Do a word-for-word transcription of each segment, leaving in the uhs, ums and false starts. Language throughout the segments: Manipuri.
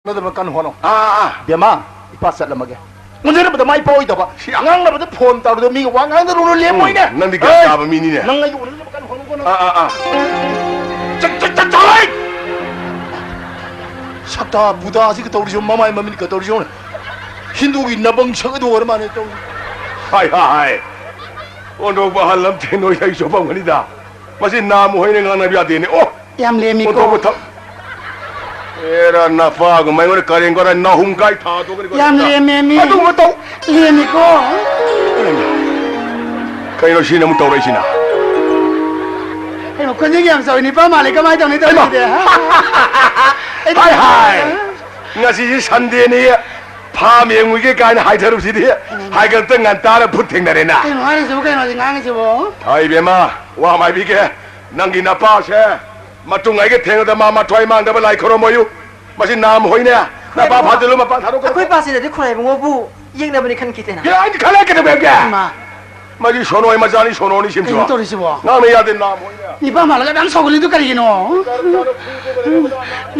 ꯎꯅꯗꯕ ꯀꯟꯅ ꯍꯣꯠꯅꯧ꯫ ꯑꯥ, ꯑꯥ, ꯑꯥ꯫ ꯕꯦꯝꯃ, ꯏꯄꯥ ꯆꯠꯂꯃꯒꯦ꯫ ꯎꯅꯔꯕꯗ ꯃꯥꯏ ꯄꯥꯛꯑꯣꯏꯗꯕ꯫ ꯁꯤ ꯉꯥꯡꯅꯕꯗ ꯐꯣꯟ ꯇꯧꯔꯗ ꯃꯤꯒ ꯋꯥ ꯉꯥꯡꯗ ꯂꯨꯅ ꯂꯦꯝꯃꯣꯏꯅꯦ꯫ ꯎꯝ, ꯅꯪꯗꯤ ꯒ꯭ꯌꯥꯟ ꯑꯦ! ꯇꯥꯕ ꯃꯤꯅꯤꯅꯦ꯫ ꯅꯪ ꯑꯩꯒ ꯎꯅꯅꯕ ꯀꯟꯅ ꯍꯣꯠꯅꯧꯀꯣ ꯅꯪ꯫ ꯑꯥ, ꯑꯥ, ꯑꯥ꯫ ꯆꯠ-, ꯆꯠ-, ꯆꯠ-, ꯆꯠꯂꯣꯏ! ꯁꯛꯇꯥ ꯕꯨꯙꯥꯁꯤꯒ ꯇꯧꯔꯤꯁꯤ, ꯃꯃꯥꯏ ꯃꯃꯤꯠꯀ ꯇꯧꯔꯤꯁꯤ ꯌꯦꯡꯉꯨꯅꯦ꯫ ꯍꯤꯟꯗꯨꯒꯤ ꯅꯕꯪ ꯁꯛ ꯑꯗꯨ ꯑꯣꯏꯔ ꯃꯥꯜꯂꯦ ꯇꯧꯔꯤ꯫ ꯍꯥꯏ, ꯍꯥꯏ, ꯍꯥꯏ꯫ ꯑꯣꯟꯊꯣꯛꯄ ꯑꯍꯜ ꯑꯃ ꯊꯦꯡꯅ ꯑꯩ ꯆꯣꯞꯄꯝꯒꯅꯤꯗ꯫ ꯃꯁꯤ ꯅꯥꯝ ꯍꯣꯏꯅ ꯉꯥꯡꯅꯕ ꯌꯥꯗꯦꯅꯦ꯫ ꯑꯣ! ꯌꯥꯝ ꯂꯦꯝꯃꯤꯀꯣ꯫ ꯑꯣꯟꯊꯣꯛꯄ ꯊꯛ-, ꯑꯦꯔꯥ, ꯅꯄꯥꯒꯨꯝꯕ ꯑꯩꯉꯣꯟꯗ ꯀꯔꯦꯝ ꯀꯔ ꯅꯥꯍꯨꯝ ꯀꯥꯏ ꯊꯥꯗꯣꯛꯀꯅꯤꯀꯣ ꯌꯥꯝ ꯅꯪꯅ꯫ ꯂꯦꯝꯃꯦꯃꯤ꯫ ꯑꯗꯨꯒꯨꯝꯕ ꯇꯧ-, ꯂꯦꯝꯃꯤꯀꯣ꯫ ꯀꯩꯅꯣ ꯁꯤꯅ ꯑꯃꯨꯛ ꯇꯧꯔꯛꯏꯁꯤꯅ? ꯀꯩꯅꯣ ꯈꯣꯟꯖꯦꯜ ꯌꯥꯝ ꯆꯥꯎꯏ, ꯅꯤꯄꯥ ꯃꯥꯜꯂꯦ, ꯀꯃꯥꯏꯅ ꯇꯧꯅꯤ ꯍꯩꯃꯥ! ꯇꯧꯔꯤꯁꯤꯗꯤ? ꯑꯩꯗꯤ ꯍꯥꯏ, ꯍꯥꯏ! ꯉꯁꯤꯁꯤ ꯁꯟꯗꯦꯅꯤ, ꯐꯥꯝ ꯌꯦꯡꯉꯨꯒꯦ ꯀꯥꯏꯅ ꯍꯥꯏꯊꯔꯨꯕꯁꯤꯗꯤ ꯎꯝ꯫ ꯍꯥꯏꯒꯠꯇ ꯉꯟꯇꯥꯅ ꯚꯨꯠ ꯊꯦꯡꯅꯔꯦꯅ꯫ ꯀꯩꯅꯣ ꯍꯥꯏꯔꯤꯁꯤꯕꯨ, ꯀꯩꯅꯣ ꯍꯧꯖꯤꯛ ꯉꯥꯡꯉꯤꯁꯤꯕꯨ? ꯍꯥꯏ ꯏꯕꯦꯝꯃ, ꯋꯥ ꯑꯃ ꯍꯥꯏꯕꯤꯒꯦ, ꯅꯪꯒꯤ ꯅꯄꯥꯁꯦ ꯃꯇꯨꯡ ꯑꯩꯒ ꯊꯦꯡꯅꯗ ꯃꯥ ꯃꯊ꯭ꯋꯥꯏ ꯃꯥꯡꯗꯕ ꯂꯥꯏ ꯈꯨꯔꯨꯝꯃꯣꯌꯨ꯫ ꯃꯁꯤ ꯅꯥꯝ ꯍꯣꯏꯅꯦ꯫ ꯅꯄꯥ ꯈꯣꯏꯕꯨ-, ꯐꯥꯖꯤꯜꯂꯨ, ꯃꯄꯥꯟ ꯊꯥꯗꯣꯛꯀꯅꯨ꯫ ꯑꯩꯈꯣꯏ ꯄꯥꯁꯤꯗꯗꯤ ꯈꯣꯏꯕꯨ ꯉꯧꯕꯨ ꯌꯦꯡꯅꯕꯅꯤ ꯈꯟꯈꯤꯗꯦꯅ꯫ ꯌꯥ, ꯑꯩꯗꯤ ꯈꯜꯂꯦ ꯀꯩꯗꯧꯒꯦ? ꯏꯃꯥ꯫ ꯃꯁꯤ ꯁꯣꯅꯣꯏ ꯃꯆꯥꯅꯤ, ꯁꯣꯅꯣꯅꯤ ꯁꯤꯝꯁꯨ꯫ ꯀꯩꯅꯣ ꯇꯧꯔꯤꯁꯤꯕꯣ? ꯉꯥꯡꯅ ꯌꯥꯗꯦ, ꯅꯥꯝ ꯍꯣꯏꯅꯦ꯫ ꯅꯤꯄꯥ ꯃꯥꯜꯂꯒ ꯑꯗꯨꯝ ꯁꯥꯎꯒꯠꯂꯤꯗꯨ ꯀꯔꯤꯒꯤꯅꯣ?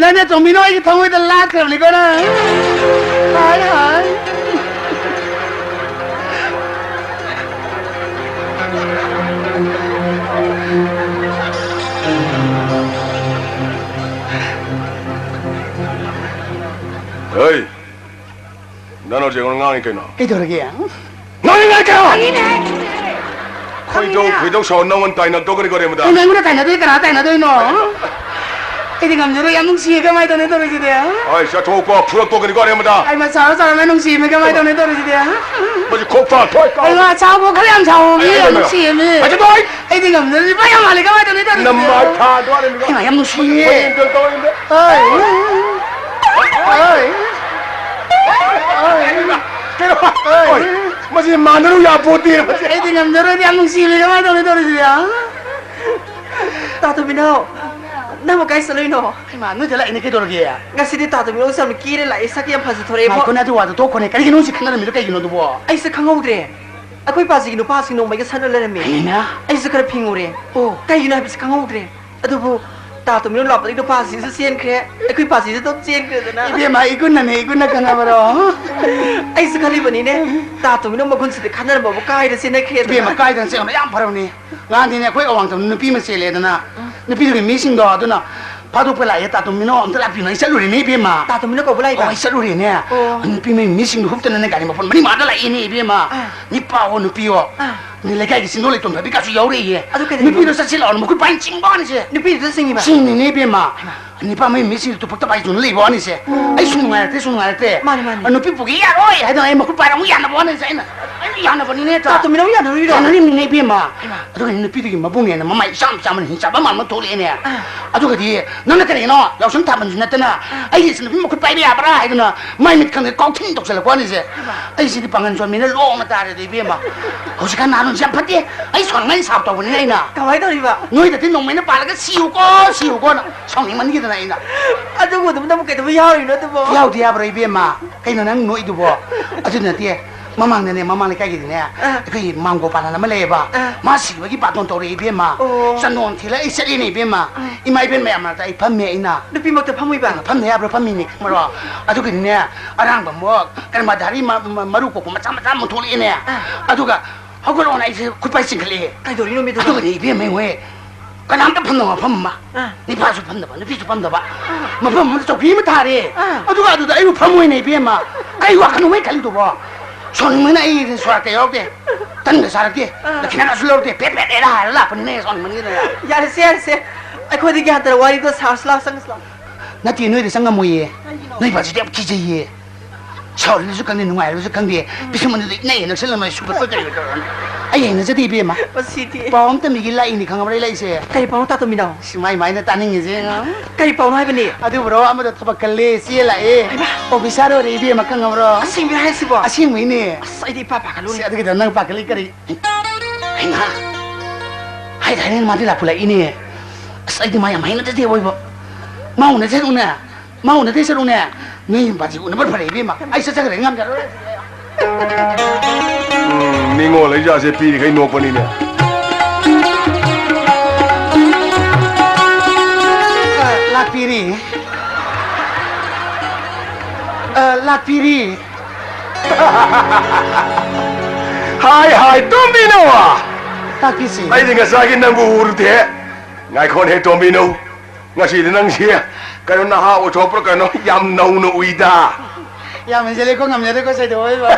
ꯅꯪꯅꯦ ꯇꯣꯝꯕꯤꯅꯣ ꯑꯩꯒꯤ ꯊꯃꯣꯏꯗ ꯂꯥꯠꯈ꯭ꯔꯕꯅꯤꯀꯣ ꯅꯪ꯫ ꯍꯥꯏ, ꯍꯥꯏ꯫ ꯍꯩ! ꯅꯪ ꯍꯧꯖꯤꯛ ꯑꯩꯉꯣꯟꯗ ꯉꯥꯡꯉꯤ ꯀꯩꯅꯣ? ꯀꯩꯗꯧꯔꯒꯦ? ꯉꯥꯡꯉꯤ ꯉꯥꯡꯉꯤ ꯀꯩꯅꯣ? ꯈꯪꯉꯤꯅꯦ꯫ ꯈꯣꯏꯗꯧ, ꯈꯪꯉꯤꯅꯦ꯫ ꯈꯣꯏꯗꯧ ꯁꯥꯎ ꯅꯪꯉꯣꯟꯗ ꯇꯥꯏꯅ ꯇꯣꯛꯀꯅꯤꯀꯣ ꯔꯦꯃꯨꯗꯥ꯫ ꯀꯩꯅꯣ ꯑꯩꯉꯣꯟꯗ ꯇꯥꯏꯅꯗꯣꯏ ꯀꯅꯥ ꯇꯥꯏꯅꯗꯣꯏꯅꯣ? ꯑꯩꯗꯤ ꯉꯝꯖꯔꯣꯏ, ꯌꯥꯝ ꯅꯨꯡꯁꯤꯌꯦ, ꯀꯃꯥꯏꯅ ꯇꯧꯅꯤ ꯇꯧꯔꯤꯁꯤꯗꯤ? ꯍꯣꯏ, ꯆꯠꯊꯣꯛꯄ ꯐꯨꯔꯛ ꯇꯣꯛꯀꯅꯤꯀꯣ ꯔꯦꯃꯨꯗꯥ꯫ ꯑꯩ ꯃꯆꯥ ꯆꯥꯎꯔ ꯅꯨꯡꯁꯤꯌꯦ, ꯀꯃꯥꯏꯅ ꯇꯧꯅꯤ ꯇꯧꯔꯤꯁꯤꯗꯤ? ꯃꯁꯤ ꯈꯣꯛ ꯐꯥ ꯊꯣꯏ ꯀꯥꯎ꯫ ꯑꯩ ꯃꯆꯥ ꯆꯥꯎꯕ ꯈꯔ ꯌꯥꯝ ꯁꯥꯎꯕ ꯃꯤ ꯑꯩ ꯌꯥꯝ ꯀꯩꯅꯣ? ꯅꯨꯡꯁꯤꯌꯦ ꯃꯤ꯫ ꯃꯁꯤ ꯇꯣꯏ! ꯑꯩꯗꯤ ꯉꯝꯖꯔꯣꯏ, ꯏꯄꯥ ꯌꯥꯝ ꯃꯥꯜꯂꯦ, ꯀꯃꯥꯏꯅ ꯇꯧꯅꯤ ꯇꯧꯔꯤꯁꯤꯗꯤ? ꯅꯃꯥꯏ ꯊꯥꯗꯣ ꯑꯔꯦꯝꯕꯗ꯫ ꯑꯩ ꯌꯥꯝ ꯅꯨꯡꯁꯤꯌꯦ꯫ ꯃꯌꯦꯡ ꯇꯧ ꯇꯧꯔꯤꯕꯗ꯫ ꯑꯩ꯫ ꯑꯩ꯫ ꯀꯩꯅꯣ? ꯑꯩ꯫ ꯍꯣꯏ, ꯃꯁꯤ ꯃꯥꯟꯅꯔꯨ ꯌꯥꯄꯣꯠꯇꯦ, ꯃꯁꯤ꯫ ꯑꯩꯗꯤ ꯉꯝꯖꯔꯣꯏꯗꯤ, ꯌꯥꯝ ꯅꯨꯡꯁꯤꯕꯤ, ꯀꯃꯥꯏꯅ ꯇꯧꯅꯤ ꯇꯧꯔꯤꯁꯤꯗꯤ, ꯑ? ꯇꯥ ꯇꯣꯝꯕꯤꯅꯥꯎ, ꯅꯪꯕꯨ ꯀꯥꯏ ꯆꯠꯂꯨꯏꯅꯣ? ꯍꯩꯃꯥ, ꯅꯣꯏꯗ ꯂꯥꯛꯏꯅꯦ, ꯀꯩꯗꯧꯔꯒꯦ? ꯉꯁꯤꯗꯤ ꯇꯥ ꯇꯣꯝꯕꯤꯅꯥꯎꯁꯦ ꯌꯥꯝꯅ ꯀꯦꯔ ꯂꯥꯛꯑꯦ, ꯁꯛ ꯌꯥꯝ ꯐꯖꯊꯣꯔꯛꯑꯦꯕꯣ꯫ ꯉꯥꯏꯈꯣꯅꯦ, ꯑꯗꯨ ꯋꯥꯗꯣ ꯇꯣꯛꯈꯣꯅꯦ, ꯀꯔꯤꯒꯤꯅꯣ ꯍꯧꯖꯤꯛ ꯈꯠꯅꯔꯝꯃꯤꯗꯣ, ꯀꯩꯒꯤꯅꯣ ꯑꯗꯨꯕꯣ? ꯑꯩꯁꯦ ꯈꯪꯍꯧꯗ꯭ꯔꯦ, ꯑꯩꯈꯣꯏ ꯄꯥꯖꯤꯒꯤ ꯅꯨꯄꯥꯁꯤꯡ ꯅꯣꯡꯃꯩꯒ ꯁꯠꯂ ꯂꯩꯔꯝꯃꯦ꯫ ꯍꯩꯃꯥ! ꯑꯩꯁꯨ ꯈꯔ ꯐꯤꯡꯉꯨꯔꯦ꯫ ꯑꯣ꯫ ꯀꯩꯒꯤꯅꯣ ꯍꯥꯏꯕꯁꯤ ꯈꯪꯍꯧꯗ꯭ꯔꯦ꯫ ꯑꯗꯨꯕꯨ ꯇꯥ ꯇꯣꯝꯕꯤꯅꯧ ꯂꯥꯛꯄꯗꯒꯤ ꯅꯨꯄꯥꯁꯤꯁꯨ ꯆꯦꯟꯈ꯭ꯔꯦ, ꯑꯩꯈꯣꯏ ꯄꯥꯁꯤꯁꯨ ꯑꯗꯨꯝ ꯆꯦꯟꯈ꯭ꯔꯦꯗꯅ꯫ ꯏꯕꯦꯝꯃ, ꯏꯒꯨꯟꯅꯅꯦ, ꯏꯒꯨꯟꯅ ꯈꯪꯉꯕꯔꯣ? ꯑꯩꯁꯨ ꯈꯜꯂꯤꯕꯅꯤꯅꯦ, ꯇꯥ ꯇꯣꯝꯕꯤꯅꯧ ꯃꯒꯨꯟꯁꯤꯗꯤ ꯈꯟꯅꯔꯝꯕꯕꯨ ꯀꯥꯏꯗ ꯆꯦꯟꯅꯈ꯭ꯔꯦꯗꯅ꯫ ꯏꯕꯦꯝꯃ, ꯀꯥꯏꯗꯅ ꯆꯦꯟꯕꯅꯣ ꯌꯥꯝ ꯐꯔꯕꯅꯤ꯫ ꯉꯔꯥꯡꯗꯤꯅꯦ, ꯑꯩꯈꯣꯏ ꯑꯋꯥꯡꯊꯪꯕ ꯅꯨꯄꯤ ꯑꯃ ꯆꯦꯜꯂꯦꯗꯅ, ꯎꯝ꯫ ꯅꯨꯄꯤꯗꯨꯒꯤ ꯃꯤꯁꯤꯡꯗꯣ ꯑꯗꯨꯅ ꯐꯥꯗꯣꯛꯄ ꯂꯥꯛꯑꯦ, ꯇꯥ ꯇꯣꯝꯕꯤꯅꯧ ꯑꯝꯇ ꯂꯥꯛꯄꯤꯌꯨꯅ ꯑꯩ ꯆꯠꯂꯨꯔꯦꯅꯦ, ꯏꯕꯦꯝꯃ꯫ ꯇꯥ ꯇꯣꯝꯕꯤꯅꯧ ꯀꯧꯕ ꯂꯥꯛꯏꯕ? ꯑꯣ, ꯑꯩ ꯆꯠꯂꯨꯔꯦꯅꯦ꯫ ꯑꯣ꯫ ꯅꯨꯄꯤ ꯃꯌꯨꯝ ꯃꯤꯁꯤꯡꯗꯣ ꯍꯨꯞꯇꯅꯅꯦ ꯒꯥꯔꯤ ꯃꯄꯣꯟ ꯃꯔꯤ ꯃꯉꯥꯗ ꯂꯥꯛꯑꯦꯅꯦ, ꯏꯕꯦꯝꯃ꯫ ꯑꯥ꯫ ꯅꯤꯄꯥꯋꯣ ꯅꯨꯄꯤꯋꯣ꯫ ꯑꯥ꯫ ꯅꯤ ꯂꯩꯀꯥꯏꯒꯤ ꯆꯤꯡꯗꯣꯟ ꯂꯩꯇꯣꯟ ꯐꯕꯤ ꯀꯥꯁꯨ ꯌꯥꯎꯔꯛꯏꯌꯦ꯫ ꯑꯗꯨ ꯀꯩꯗꯧꯔꯤꯅꯣ? ꯅꯨꯄꯤꯗꯣ ꯆꯠꯁꯤ ꯂꯥꯛꯑꯣꯅ ꯃꯈꯨꯠ ꯄꯥꯏꯅ ꯆꯤꯡꯕ ꯋꯥꯅꯤꯁꯦ꯫ ꯅꯨꯄꯤꯗꯨꯗ ꯆꯤꯡꯉꯤꯕ? ꯆꯤꯡꯉꯤꯅꯦ, ꯏꯕꯦꯝꯃ꯫ ꯍꯩꯃꯥ꯫ ꯅꯤꯄꯥ ꯃꯌꯨꯝ ꯃꯤꯁꯤꯡꯗꯣ ꯇꯨꯄꯛꯇ ꯄꯥꯏꯗꯨꯅ ꯂꯩꯕ ꯋꯥꯅꯤꯁꯦ꯫ ꯑꯣ꯫ ꯑꯩ ꯁꯨꯝ ꯅꯨꯡꯉꯥꯏꯔꯛꯇꯦ, ꯁꯨꯝ ꯅꯨꯡꯉꯥꯏꯔꯛꯇꯦ꯫ ꯃꯥꯅꯤ, ꯃꯥꯅꯤ꯫ ꯑ, ꯅꯨꯄꯤ ꯄꯨꯒꯦ ꯌꯥꯔꯣꯏ ꯍꯥꯏꯗꯅ ꯑꯩ ꯃꯈꯨꯠ ꯄꯥꯏꯔ ꯑꯃꯨꯛ ꯌꯥꯅꯕ ꯋꯥꯅꯤꯁꯦ꯫ ꯑꯩꯅ, ꯑꯩꯅ ꯌꯥꯅꯕꯅꯤꯅꯦ, ꯇꯥ ꯇꯣꯝꯕꯤꯅꯧ ꯌꯥꯅꯔꯨꯏꯔꯣ? ꯌꯥꯅꯔꯤꯕꯅꯤꯅꯦ, ꯏꯕꯦꯝꯃ꯫ ꯍꯩꯃꯥ꯫ ꯑꯗꯨꯒꯅꯤ ꯅꯨꯄꯤꯗꯨꯒꯤ ꯃꯕꯨꯡꯅꯦꯅ ꯃꯃꯥꯏ ꯏꯆꯥꯝ ꯆꯥꯝꯃꯅ ꯍꯤꯡꯆꯥꯕ ꯃꯥꯟꯕ ꯊꯣꯛꯂꯛꯑꯦꯅꯦ꯫ ꯑꯥ꯫ ꯑꯗꯨꯒꯗꯤ ꯅꯪꯅ ꯀꯔꯤꯅꯣ ꯌꯥꯎꯁꯪ ꯊꯥꯕꯜꯁꯨ ꯅꯠꯇꯅ ꯑꯥ꯫ ꯑꯩꯒꯤ ꯏꯆꯟꯅꯨꯄꯤ ꯃꯈꯨꯠ ꯄꯥꯏꯕ ꯌꯥꯕ꯭ꯔꯥ ꯍꯥꯏꯗꯅ ꯃꯥꯏ ꯃꯤꯠ ꯈꯪꯗꯦ ꯀꯥꯎꯊꯤꯟ ꯇꯧꯁꯜꯂꯛꯄ ꯋꯥꯅꯤꯁꯦ꯫ ꯍꯩꯃꯥ꯫ ꯑꯩꯁꯤꯗꯤ ꯄꯥꯡꯒꯟ ꯁꯣꯟꯕꯅꯤꯅ ꯂꯣꯡꯅ ꯇꯥꯔꯦꯗ, ꯏꯕꯦꯝꯃ꯫ ꯍꯧꯖꯤꯛꯀꯥꯟ ꯅꯍꯥꯔꯣꯟꯁꯦ ꯌꯥꯝ ꯐꯠꯇꯦ꯫ ꯑꯩ ꯁꯣꯟꯉꯩ ꯁꯥꯞ ꯇꯧꯕꯅꯤꯅ ꯑꯩꯅ꯫ ꯀꯃꯥꯏꯅ ꯇꯧꯔꯤꯕ? ꯅꯣꯏꯗꯗꯤ ꯅꯣꯡꯃꯩꯅ ꯄꯥꯜꯂꯒ ꯁꯤꯌꯨꯀꯣ, ꯁꯤꯌꯨꯀꯣꯅ ꯁꯥꯎꯅꯤꯡꯃꯟꯈꯤꯗꯅ ꯑꯩꯅ꯫ ꯑꯗꯨꯕꯨ ꯑꯗꯨꯝ ꯅꯪꯕꯨ ꯀꯩꯗꯧꯕ ꯌꯥꯎꯔꯤꯅꯣ ꯑꯗꯨꯕꯣ? ꯌꯥꯎꯗꯤ ꯌꯥꯕ꯭ꯔꯣ, ꯏꯕꯦꯝꯃ? ꯀꯩꯅꯣ ꯅꯪ ꯅꯣꯛꯏꯗꯨꯕꯣ? ꯑꯗꯨ ꯅꯠꯇꯦ, ꯃꯃꯥꯡꯗꯅꯦ, ꯃꯃꯥꯡ ꯂꯩꯀꯥꯏꯒꯤꯗꯤꯅꯦ, ꯑꯥ꯫ ꯑꯩꯈꯣꯏꯒꯤ ꯃꯥꯡꯒꯣ ꯄꯥꯂꯟ ꯑꯃ ꯂꯩꯌꯦꯕ꯫ ꯑꯥ꯫ ꯃꯥ ꯁꯤꯕꯒꯤ ꯕꯥꯇꯣꯟ ꯇꯧꯔꯛꯑꯦ, ꯏꯕꯦꯝꯃ꯫ ꯑꯣ꯫ ꯆꯟꯗꯣꯟ ꯊꯤꯜꯂ ꯑꯩ ꯆꯠꯂꯤꯅꯦ, ꯏꯕꯦꯝꯃ꯫ ꯑꯥ꯫ ꯏꯃꯥ ꯏꯕꯦꯟ ꯃꯌꯥꯝ ꯃꯔꯛꯇ ꯑꯩ ꯐꯝꯃꯦ ꯑꯩꯅ꯫ ꯅꯨꯄꯤꯃꯛꯇ ꯐꯝꯃꯨꯏꯕ? ꯐꯝꯗ ꯌꯥꯕ꯭ꯔꯣ? ꯐꯝꯃꯤꯅꯦ, ꯈꯪꯕ꯭ꯔꯣ? ꯑꯗꯨꯒꯤꯗꯤꯅꯦ, ꯑꯔꯥꯡꯕ ꯑꯃꯨꯛ ꯀꯔꯃꯙꯥꯔꯤ ꯃ-, ꯃ-, ꯃꯔꯨ ꯀꯣꯛꯄ ꯃꯆꯥ ꯃꯆꯥ ꯑꯃꯨꯛ ꯊꯣꯛꯂꯛꯑꯦꯅꯦ꯫ ꯑꯥ꯫ ꯑꯗꯨꯒ ꯍꯧꯒꯠꯂꯛꯑꯣꯅ ꯑꯩꯁꯦ ꯈꯨꯠꯄꯥꯏ ꯆꯤꯡꯈꯠꯂꯛꯑꯦ꯫ ꯀꯩꯗꯧꯔꯤꯅꯣ ꯃꯤꯗꯨꯕꯣ? ꯑꯗꯨꯒꯗꯤ ꯏꯕꯦꯝꯃ ꯍꯣꯏ, ꯀꯅꯥꯝꯇ ꯐꯝꯗꯕ ꯃꯐꯝ ꯑꯃ꯫ ꯑꯥ꯫ ꯅꯤꯄꯥꯁꯨ ꯐꯝꯗꯕ, ꯅꯨꯄꯤꯁꯨ ꯐꯝꯗꯕ꯫ ꯑꯥ꯫ ꯃꯐꯝ ꯑꯃꯗ ꯆꯧꯀ꯭ꯔꯤ ꯑꯃ ꯊꯥꯔꯦ꯫ ꯑꯥ꯫ ꯑꯗꯨꯒ ꯑꯗꯨꯗ ꯑꯩꯕꯨ ꯐꯝꯃꯣꯏꯅꯦ ꯏꯕꯦꯝꯃ꯫ ꯀꯩ ꯋꯥꯈꯜꯅꯣ ꯃꯣꯏ ꯈꯜꯂꯤꯗꯨꯕꯣ? ꯁꯣꯟꯃꯣꯏꯅ ꯑꯩ ꯁꯣꯔꯥꯛꯇ ꯌꯥꯎꯔꯛꯇꯦ꯫ ꯇꯟꯒ ꯆꯥꯔꯛꯇꯦ꯫ ꯑꯥ꯫ ꯗꯈꯤꯅꯥꯒꯁꯨ ꯂꯧꯔꯛꯇꯦ꯫ ꯄꯦꯠ ꯄꯦꯠ ꯑꯦꯔꯥ ꯍꯥꯏꯔ ꯂꯥꯛꯄꯅꯤꯅꯦ ꯁꯣꯟꯃꯣꯏꯅ꯫ ꯌꯥꯔꯦꯁꯦ, ꯌꯥꯔꯦꯁꯦ꯫ ꯑꯩꯈꯣꯏꯗꯤ ꯒ꯭ꯌꯥꯟ ꯇꯥꯔ ꯋꯥꯔꯤꯗꯣ ꯁꯥꯔꯁꯤ ꯂꯥꯎ, ꯆꯪꯉꯁꯤ ꯂꯥꯎ꯫ ꯅꯠꯇꯦ, ꯅꯣꯏꯗ ꯆꯪꯉꯝꯃꯣꯏꯌꯦ꯫ ꯀꯩꯒꯤꯅꯣ? ꯅꯣꯏ ꯕꯥꯁꯤꯗꯤ ꯌꯥꯝ ꯀꯤꯖꯩꯌꯦ꯫ ꯁꯥꯎꯔꯤꯔꯁꯨ ꯈꯪꯗꯦ, ꯅꯨꯡꯉꯥꯏꯔꯁꯨ ꯈꯪꯗꯦ, ꯎꯝ꯫ ꯄꯤꯁꯨꯝ ꯑꯅꯤꯗꯣ ꯏꯅꯩ ꯅꯛꯁꯜꯂꯝꯃꯦ, ꯁꯨꯄꯔ ꯀꯔꯤ ꯇꯧꯔꯅꯤ? ꯑꯩ ꯍꯩꯅꯖꯗꯦ, ꯏꯕꯦꯝꯃ꯫ ꯃꯁꯤꯗꯤ꯫ ꯄꯥꯎ ꯑꯃ ꯇꯝꯕꯤꯒꯦ ꯂꯥꯛꯏꯅꯤ, ꯈꯪꯉꯕ꯭ꯔꯥ ꯑꯩ ꯂꯥꯛꯏꯁꯦ? ꯀꯔꯤ ꯄꯥꯎꯅꯣ, ꯇꯥ ꯇꯣꯝꯕꯤꯅꯧ? ꯁꯤ ꯃꯥꯏ ꯃꯥꯏꯅ ꯇꯥꯅꯤꯡꯉꯤꯁꯦ꯫ ꯀꯔꯤ ꯄꯥꯎꯅꯣ ꯍꯥꯏꯕꯅꯤ? ꯑꯗꯨꯕꯨꯔꯣ, ꯑꯃꯗꯣ ꯊꯕꯛ ꯀꯜꯂꯦ, ꯆꯦ ꯂꯥꯛꯑꯦ꯫ ꯍꯩꯃꯥ! ꯑꯣꯐꯤꯁꯥꯔ ꯑꯣꯏꯔꯦ, ꯏꯕꯦꯝꯃ, ꯈꯪꯉꯕ꯭ꯔꯣ? ꯑꯁꯦꯡꯕꯩ ꯍꯥꯏꯁꯤꯕꯣ? ꯑꯁꯦꯡꯕꯩꯅꯦ꯫ ꯑꯁ, ꯑꯩꯗꯤ ꯏꯄꯥ ꯄꯥꯈꯠꯂꯨꯔꯦ꯫ ꯁꯤ, ꯑꯗꯨꯒꯤꯗ ꯅꯪ ꯄꯥꯈꯠꯂꯤ ꯀꯔꯤ? ꯍꯩꯃꯥ! ꯍꯥꯏꯗ ꯍꯥꯏꯅ ꯃꯥꯗꯤ ꯂꯥꯛꯄꯨ ꯂꯥꯛꯏꯅꯦ꯫ ꯑꯁ, ꯑꯩꯗꯤ ꯃꯥ ꯌꯥꯝ ꯍꯩꯅꯖꯗꯦ ꯑꯣꯏꯕ꯫ ꯃꯥ ꯎꯅꯖꯔꯨꯅꯦ꯫ ꯃꯥ ꯎꯅꯗꯦ ꯆꯠꯂꯨꯅꯦ꯫ ꯅꯣꯏ ꯌꯨꯝ ꯄꯥꯟꯁꯤ ꯎꯅꯕ ꯐꯔꯦ, ꯏꯕꯦꯝꯃ꯫ ꯑꯩ ꯆꯠꯆꯈ꯭ꯔꯦ, ꯉꯝꯖꯔꯣꯏ꯫ ꯎꯝ, ꯅꯤꯡꯉꯣꯜ ꯂꯩꯖꯥꯁꯦ ꯄꯤꯔꯤꯈꯩ ꯅꯣꯛꯄꯅꯤꯅꯦ꯫ ꯄꯤꯔꯤ꯫ ꯑ, ꯂꯥꯛꯄꯤꯔꯤ꯫ ꯍꯥꯏ, ꯍꯥꯏ, ꯇꯣꯝꯕꯤꯅꯧ! ꯇꯥꯛꯄꯤꯁꯤ꯫ ꯑꯩꯗꯤ ꯉꯁꯥꯏꯒꯤ ꯅꯪꯕꯨ ꯎꯔꯨꯗꯦ꯫ ꯉꯥꯏꯈꯣꯅꯦ, ꯇꯣꯝꯕꯤꯅꯧ꯫ ꯉꯁꯤꯗꯤ ꯅꯪꯁꯤ ꯀꯩꯅꯣ, ꯅꯍꯥ ꯑꯣꯏꯊꯣꯛꯄ꯭ꯔꯥ ꯀꯩꯅꯣ, ꯌꯥꯝ ꯅꯧꯅ ꯎꯏꯗ꯫ ꯌꯥꯝ ꯍꯦꯟꯖꯜꯂꯦꯀꯣ, ꯉꯝꯖꯗꯦꯀꯣ, ꯁꯩꯗꯣꯛꯑꯣꯏꯕ꯫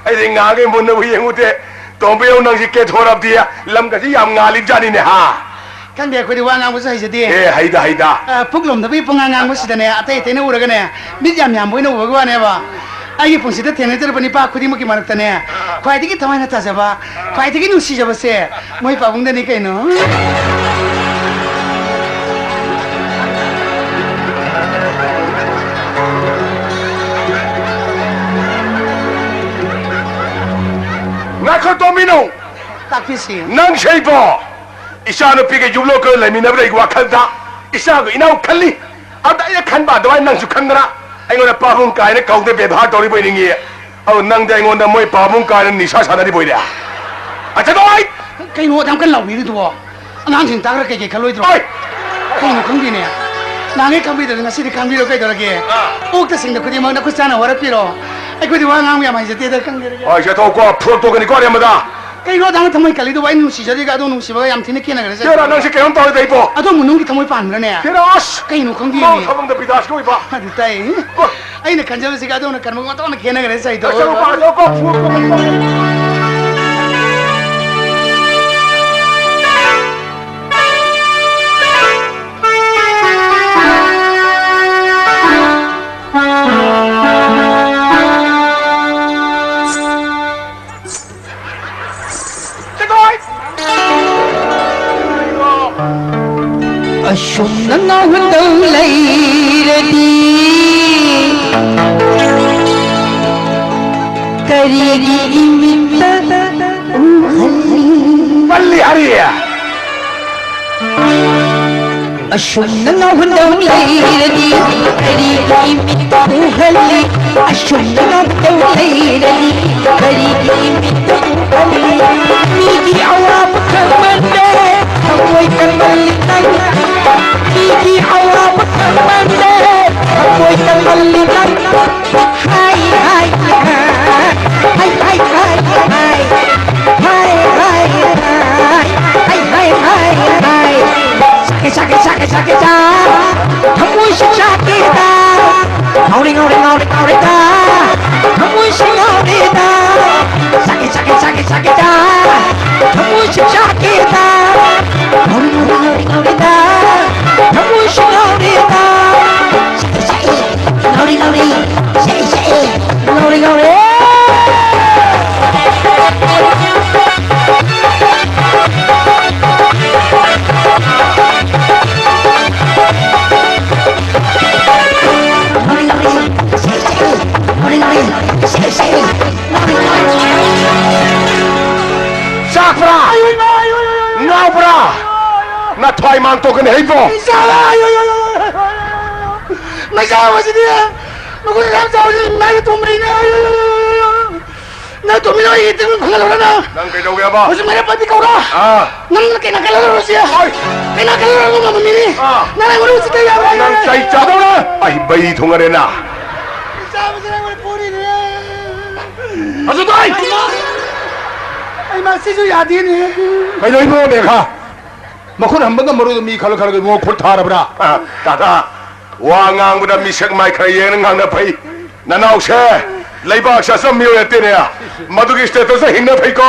ꯑꯩꯗꯤ ꯉꯥꯏꯍꯥꯛꯀꯤ ꯃꯨꯟꯅꯕꯨ ꯌꯦꯡꯉꯨꯗꯦ꯫ ꯇꯣꯝꯕꯤꯅꯧ, ꯅꯪꯁꯤ ꯀꯦꯊꯣꯔꯛꯇꯤꯌꯦ, ꯂꯝꯒꯁꯤ ꯌꯥꯝ ꯉꯥꯜꯂꯤꯕꯖꯥꯠꯅꯤꯅꯦ, ꯍꯥ? ꯈꯪꯗꯦ, ꯑꯩꯈꯣꯏꯗꯤ ꯋꯥ ꯉꯥꯡꯕꯁꯨ ꯍꯩꯖꯗꯦ꯫ ꯑꯦ, ꯍꯩꯗ, ꯍꯩꯗ꯫ ꯑ, ꯄꯨꯛꯂꯣꯝꯗꯒꯤ ꯄꯨꯡꯉꯥꯡ ꯉꯥꯡꯕꯁꯤꯗꯅꯦ, ꯑꯇꯩ ꯑꯇꯩꯅ ꯎꯔꯒꯅꯦ, ꯃꯤꯠ ꯌꯥꯝ ꯌꯥꯝꯕ ꯑꯣꯏꯅ ꯎꯕꯒꯤ ꯋꯥꯅꯦꯕ꯫ ꯑꯩꯒꯤ ꯄꯨꯟꯁꯤꯗ ꯊꯦꯡꯅꯖꯔꯕ ꯅꯤꯄꯥ ꯈꯨꯗꯤꯡꯃꯛꯀꯤ ꯃꯔꯛꯇꯅꯦ, ꯈ꯭ꯋꯥꯏꯗꯒꯤ ꯊꯋꯥꯏꯅ ꯇꯥꯖꯕ, ꯈ꯭ꯋꯥꯏꯗꯒꯤ ꯅꯨꯡꯁꯤꯖꯕꯁꯦ ꯃꯣꯏ ꯄꯥꯕꯨꯡꯗꯅꯤ ꯀꯩꯅꯣ꯫ ꯉꯥꯏꯈꯣ, ꯇꯣꯝꯕꯤꯅꯧ! ꯇꯥꯛꯄꯤꯁꯤ꯫ ꯅꯪ ꯁꯩꯕꯣ! ꯏꯆꯥꯅꯨꯄꯤꯒ ꯌꯨꯝꯂꯣꯟꯒ ꯂꯩꯃꯤꯟꯅꯕꯗ ꯑꯩ ꯋꯥꯈꯜꯗ ꯏꯆꯥꯒ ꯏꯅꯥꯎ ꯈꯜꯂꯤ꯫ ꯑꯗ ꯑꯩꯅ ꯈꯟꯕ ꯑꯗꯨꯃꯥꯏꯅ ꯅꯪꯁꯨ ꯈꯟꯗꯅ ꯑꯩꯉꯣꯟꯗ ꯄꯥꯕꯨꯡ ꯀꯥꯏꯅ ꯀꯧꯗ ꯕꯦꯕꯥꯔ ꯇꯧꯔꯤꯕꯣꯏ ꯅꯤꯡꯉꯤ꯫ ꯑꯗꯣ ꯅꯪꯗꯤ ꯑꯩꯉꯣꯟꯗ ꯃꯣꯏ ꯄꯥꯕꯨꯡ ꯀꯥꯏꯅ ꯅꯤꯁꯥ ꯁꯥꯟꯅꯔꯤꯕꯣꯏꯔꯦ꯫ ꯑꯆꯥ, ꯇꯣꯏ! ꯀꯩꯅꯣ ꯑꯗꯨꯛ ꯌꯥꯝ ꯀꯟꯅ ꯂꯥꯎꯕꯤꯔꯤꯗꯨꯕꯣ? ꯑꯉꯥꯡꯁꯤꯡ ꯇꯥꯈ꯭ꯔ ꯀꯩꯀꯩ ꯈꯜꯂꯣꯏꯗ꯭ꯔꯣ? ꯍꯣꯏ! ꯀꯩꯅꯣ ꯈꯪꯗꯦꯅꯦ꯫ ꯅꯍꯥꯟꯈꯩ ꯈꯪꯕꯤꯗ꯭ꯔꯗꯤ ꯉꯁꯤꯗꯤ ꯈꯪꯕꯤꯔꯣ ꯀꯩꯗꯧꯔꯒꯦ? ꯑꯥ꯫ ꯑꯣꯛꯇ ꯁꯤꯡꯗ ꯈꯨꯗꯤꯡꯃꯛ ꯅꯈꯨꯠ ꯆꯥꯅ ꯍꯣꯔꯛꯄꯤꯔꯣ꯫ ꯑꯩꯈꯣꯏꯗꯤ ꯋꯥ ꯉꯥꯡꯕ ꯌꯥꯝ ꯍꯩꯖꯗꯦꯗ, ꯈꯪꯗꯦꯗ꯫ ꯍꯣꯏ, ꯆꯠꯊꯣꯛꯀꯣ, ꯐꯨꯔꯛꯇꯣꯛꯀꯅꯤꯀꯣ ꯑꯔꯦꯝꯕꯗ꯫ ꯀꯩꯅꯣ ꯑꯗꯥꯅ ꯊꯃꯣꯏ ꯀꯜꯂꯤꯗꯨꯕꯣ? ꯑꯩꯅ ꯅꯨꯡꯁꯤꯖꯔꯤꯒ ꯑꯗꯣ ꯅꯨꯡꯁꯤꯕꯒ ꯌꯥꯝ ꯊꯤꯅ ꯈꯦꯠꯅꯈ꯭ꯔꯦ꯫ ꯍꯦꯔꯥ, ꯅꯪꯁꯦ ꯀꯩꯅꯣꯝ ꯇꯧꯔꯦꯗ ꯏꯕꯣ꯫ ꯑꯗꯣꯝꯕꯨ ꯅꯨꯡꯒꯤ ꯊꯃꯣꯏ ꯄꯥꯟꯕ꯭ꯔꯅꯦ? ꯍꯦꯔꯥ, ꯑꯁ! ꯀꯩꯅꯣ ꯈꯪꯗꯦꯅꯦ꯫ ꯃꯥ ꯊꯕꯛꯇ ꯕꯤꯗꯥꯁꯀꯤ ꯑꯣꯏꯕ꯫ ꯑꯗꯨ ꯇꯥꯏ꯫ ꯍꯣꯏ꯫ ꯑꯩꯅ ꯈꯟꯖꯕꯁꯤꯒ ꯑꯗꯣꯝꯅ ꯈꯟꯕꯒ ꯑꯣꯟꯊꯣꯛꯅ ꯈꯦꯠꯅꯈ꯭ꯔꯦ, ꯁꯩꯗꯣ꯫ ꯑꯁ, ꯆꯠꯂꯣꯀꯣ, ꯆꯠꯂꯣꯀꯣ, ꯐꯨꯔꯛꯇꯣꯛꯀꯅꯤꯀꯣ꯫ ꯑꯁꯨꯝꯅ ꯉꯥꯎꯍꯟꯗꯧ ꯂꯩꯔꯗꯤ ꯀꯔꯤꯒꯤ ꯏꯃꯤꯠꯇ ꯎꯍꯜꯂꯤ? ꯄꯜꯂꯤ ꯍꯥꯏꯔꯤ꯫ ꯑꯁꯨꯝꯅ ꯉꯥꯎꯍꯟꯗꯧ ꯂꯩꯔꯗꯤ ꯀꯔꯤꯒꯤ ꯃꯤꯠꯇ ꯎꯍꯜꯂꯤ? ꯑꯁꯨꯝꯅ ꯉꯥꯎꯍꯟꯗꯧ ꯂꯩꯔꯗꯤ ꯀꯔꯤꯒꯤ ꯃꯤꯠꯇ ꯎꯍꯜꯂꯤ? ꯃꯤꯒꯤ ꯑꯋꯥꯕ ꯈꯪꯃꯟꯗꯦ, ꯊꯃꯣꯏ ꯀꯟꯃꯜꯂꯤ ꯅꯪ, ꯃꯤꯒꯤ ꯑꯋꯥꯕ ꯈꯪꯃꯟꯗꯦ꯫ ꯊꯃꯣꯏ ꯀꯟꯃꯜꯂꯤ ꯅꯪ꯫ ꯍꯥꯏ, ꯍꯥꯏ, ꯍꯥꯏ꯫ ꯍꯥꯏ, ꯍꯥꯏ, ꯍꯥꯏ, ꯍꯥꯏ꯫ ꯍꯥꯏ, ꯍꯥꯏ, ꯍꯥꯏ꯫ ꯍꯥꯏ, ꯍꯥꯏ, ꯍꯥꯏ, ꯍꯥꯏ꯫ ꯆꯥꯛꯀꯦ, ꯆꯥꯛꯀꯦ, ꯆꯥꯛꯀꯦ, ꯆꯥꯛꯀꯦ, ꯆꯥ꯫ ꯊꯃꯣꯏꯁꯨ ꯆꯥꯛꯀꯦꯗ꯫ ꯉꯥꯎꯔꯦ, ꯉꯥꯎꯔꯦ, ꯉꯥꯎꯔꯦ, ꯉꯥꯎꯔꯦꯗ꯫ ꯊꯃꯣꯏꯁꯨ ꯉꯥꯎꯔꯦꯗ꯫ ꯆꯥꯛꯀꯦ, ꯆꯥꯛꯀꯦ, ꯆꯥꯛꯀꯦ, ꯆꯥꯛꯀꯦꯗ꯫ ꯊꯃꯣꯏꯁꯨ ꯆꯥꯛꯀꯦꯗ꯫ ꯉꯥꯎꯔꯦ, ꯉꯥꯎꯔꯦ, ꯉꯥꯎꯔꯦ, ꯉꯥꯎꯔꯦꯗ꯫ ꯊꯃꯣꯏꯁꯨ ꯉꯥꯎꯔꯦꯗ꯫ ꯆꯥꯛꯀꯦ, ꯆꯥꯛꯀꯦ꯫ ꯉꯥꯎꯔꯦ, ꯉꯥꯎꯔꯦ꯫ ꯆꯥꯛꯀꯦ, ꯆꯥꯛꯀꯦ꯫ ꯉꯥꯎꯔꯦ, ꯉꯥꯎꯔꯦ꯫ ꯆꯥꯛꯄ꯭ꯔꯥ? ꯉꯥꯎꯕ꯭ꯔꯥ? ꯅꯊ꯭ꯋꯥꯏ ꯃꯥꯡ ꯇꯣꯛꯀꯅꯤ ꯍꯩꯕꯣ꯫ ꯃꯩꯆꯥꯕꯁꯤꯗꯤ ꯃꯈꯣꯏ ꯌꯥꯝ ꯆꯥꯎꯁꯤ ꯃꯥꯏ ꯇꯨꯝꯕꯩꯅꯦ꯫ ꯅꯪ ꯇꯨꯃꯤꯟꯅ ꯑꯩ ꯏꯇꯤꯡ ꯐꯪꯍꯜꯂꯨꯔ ꯅꯪ꯫ ꯅꯪ ꯀꯩꯗꯧꯒꯦꯕ? ꯍꯧꯖꯤꯛ ꯃꯩꯔꯥ ꯄꯥꯏꯕꯤ ꯀꯧꯔ? ꯑꯥ꯫ ꯅꯪꯅ ꯀꯩꯅ ꯈꯜꯂꯔꯨꯔꯁꯤ꯫ ꯍꯣꯏ꯫ ꯀꯩꯅ ꯈꯜꯂꯔꯨꯔ ꯉꯝꯕ ꯃꯤꯅꯤ꯫ ꯑꯥ꯫ ꯅꯪ ꯑꯩꯉꯣꯟꯗ ꯎꯁꯤꯠꯇ ꯌꯥꯕ꯭ꯔꯥ? ꯅꯪ ꯆꯩ ꯆꯥꯗꯧꯔꯦ꯫ ꯑꯩ ꯕꯩ ꯊꯨꯡꯉꯔꯦꯅ꯫ ꯆꯥꯕꯁꯦ ꯅꯪ ꯑꯣꯏꯅ ꯄꯨꯔꯤꯅꯦ꯫ ꯑꯗꯨ ꯇꯥꯏ꯫ ꯑꯩ ꯃꯥ ꯁꯤꯁꯨ ꯌꯥꯗꯦꯅꯦ꯫ ꯀꯩꯅꯣ ꯏꯕꯨꯡꯉꯣ ꯃꯦꯘꯥ? ꯃꯈꯨꯠ ꯍꯟꯕ ꯉꯝꯃꯔꯣꯏꯗ ꯃꯤ ꯈꯜꯂ ꯈꯜꯂꯒ ꯏꯕꯨꯡꯉꯣ ꯈꯨꯠ ꯊꯥꯔꯕ꯭ꯔꯥ? ꯑꯥ, ꯇꯥꯇꯥ, ꯋꯥ ꯉꯥꯡꯕꯗ ꯃꯤꯁꯛ ꯃꯥꯏ ꯈꯔ ꯌꯦꯡꯅ ꯉꯥꯡꯅ ꯐꯩ꯫ ꯅꯅꯥꯎꯁꯦ ꯂꯩꯕꯥꯛꯁꯦ ꯑꯆꯝꯕ ꯃꯤꯑꯣꯏ ꯅꯠꯇꯦꯅꯦ꯫ ꯃꯗꯨꯒꯤ status ꯍꯤꯡꯅ ꯐꯩꯀꯣ꯫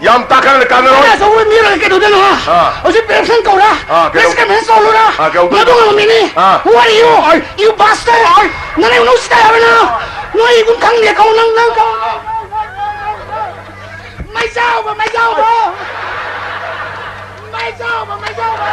ꯌꯥꯝ ꯇꯥꯈꯠꯂ ꯀꯥꯟꯅꯔꯣꯏ꯫ ꯑꯆꯧꯕ ꯃꯤꯑꯣꯏ ꯀꯩꯗꯧꯗꯣꯏꯅꯣ? ꯑꯥ꯫ ꯍꯧꯖꯤꯛ election ꯀꯧꯔ? ꯑꯥ, ꯀꯩꯗꯧ-, Next conference ꯇꯧꯔꯨꯔ? ꯑꯥ, ꯀꯩꯗꯧ-, ꯃꯗꯨ ꯉꯝꯕ ꯃꯤꯅꯤ꯫ ꯑꯥ꯫ Who are you? ꯑꯩ-, you bastard! ꯑꯩ-, ꯅꯪ ꯑꯩꯉꯣꯟꯗ ꯎꯁꯤꯠꯇ ꯌꯥꯕ꯭ꯔꯥ ꯅꯪ? ꯅꯣꯏ ꯑꯩ ꯒꯨꯟ ꯈꯪꯗꯦ ꯀꯧ ꯅꯪ, ꯅꯪ ꯀꯧ꯫ ꯃꯩꯖꯥꯎꯕ, ꯃꯩꯖꯥꯎꯕ! ꯃꯩꯖꯥꯎꯕ, ꯃꯩꯖꯥꯎꯕ!